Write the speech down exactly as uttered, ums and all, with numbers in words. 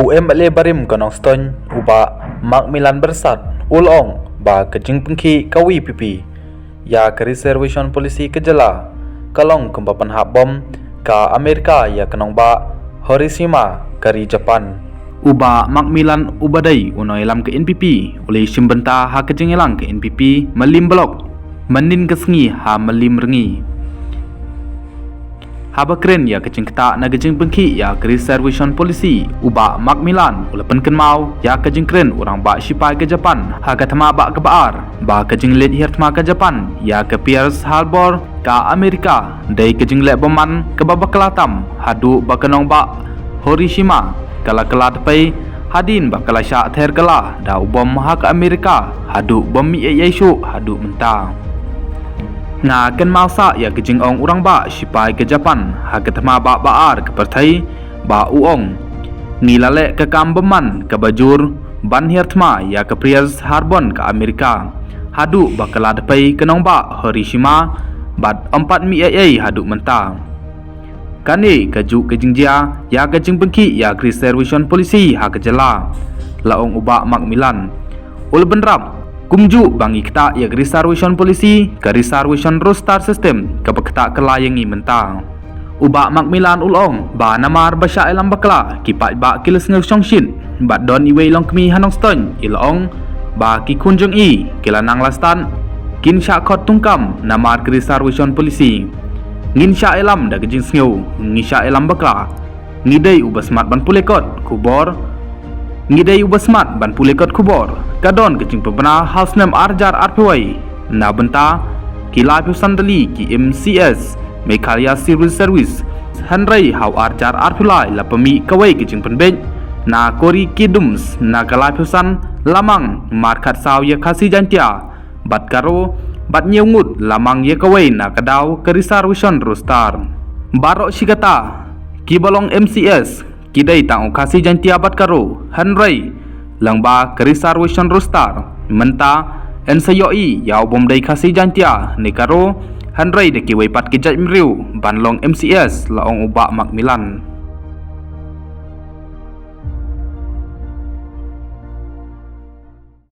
U M L A barim ka Nongstoiñ, u Bah Macmillan Byrsat, u la ong ba ka jingpynkhih ka V P P ïa ka Reservation Policy ka jylla ka long kumba pynhap bom ka Amerika ïa ka nongbah Hiroshima ka ri Japan. U Bah Macmillan uba dei u nongïalam ka N P P u la shim bynta ha ka jingïalang ka N P P Mylliem Block mynhynnin ka sngi ha Mylliem Rngi. Haba kren ïa ka jingktah na ka jingpynkhih ïa ka Reservation Policy, u Bah Macmillan u la pynkynmaw ïa ka jingkren u rangbah shipai ka Japan ha ka thma bah kaba ar, ba ka jingleit hiar thma ka Japan ïa ka Pearl Harbor ka Amerika dei ka jingleh bymman kaba bakla tam, haduh ba ka nongbah Hiroshima ka la kylla dpei hadien ba ka la shah ther kylla da u bom ha ka Amerika, haduh bym mih ei ei shuh haduh mynta. Nga kynmaw sah ïa ka jingong u rangbah shipai ka Japan ha ka thma bah ba ar ka pyrthei, ba u ong: "Ngi la leh ka kam bymman kaba jur ban hiar thma ïa ka Pearl Harbor ka Amerika, haduh ba ka la dpei ka nongbah Hiroshima, bad ym pat mih ei ei haduh mynta." Kane ka juh ka jingjia ïa ka jingpynkhih ïa ka Reservation Policy ha ka jylla, la ong u Bah Macmillan. U la bynrap, kumjuh ba ngi ktah ïa ka Reservation Policy, ka Reservation Roster System kaba ktah kylla ïa ngi mynta. U Bah Macmillan u la ong ba namar ba shah ïalam bakla, ki paidbah ki la sngew shongshit, bad don iwei i longkmie ha Nongstoiñ i la ong ba ki khun jong i ki la nang la stad kin shah khot tungkam namar ka Reservation Policy. Ngin shah ïalam da ka jingsngew, ngi shah ïalam bakla. Ngi dei uba smat ban pule kot khubor. Ngi dei uba smat ban pule kot khubor. Ka don ka jingpynbna ha u snem ar hajar arphew wei na bynta ki laiphew san tylli ki M C S, Meghalaya Civil Service. Hynrei ha u ar hajar arphew lai la pynmih kawei ka jingpynbeit na Corrie Kay Dooms na ka laiphew san lamang markhatsaw ïa Khasi Jaintia bad Garo, bad hynñiew ngut lamang ïa kawei na ka daw ka Reservation Roster. Baroh shi katta kiba long M C S ki dei tang u Khasi Jaintia bad Garo, hynrei lyngba ka Reservation Roster mynta yn sa ïohi ïa u bym dei Khasi Jaintia ne Garo, hynrei da kiwei pat ki jaitbynriew ban long M C S, la ong u Bah Macmillan.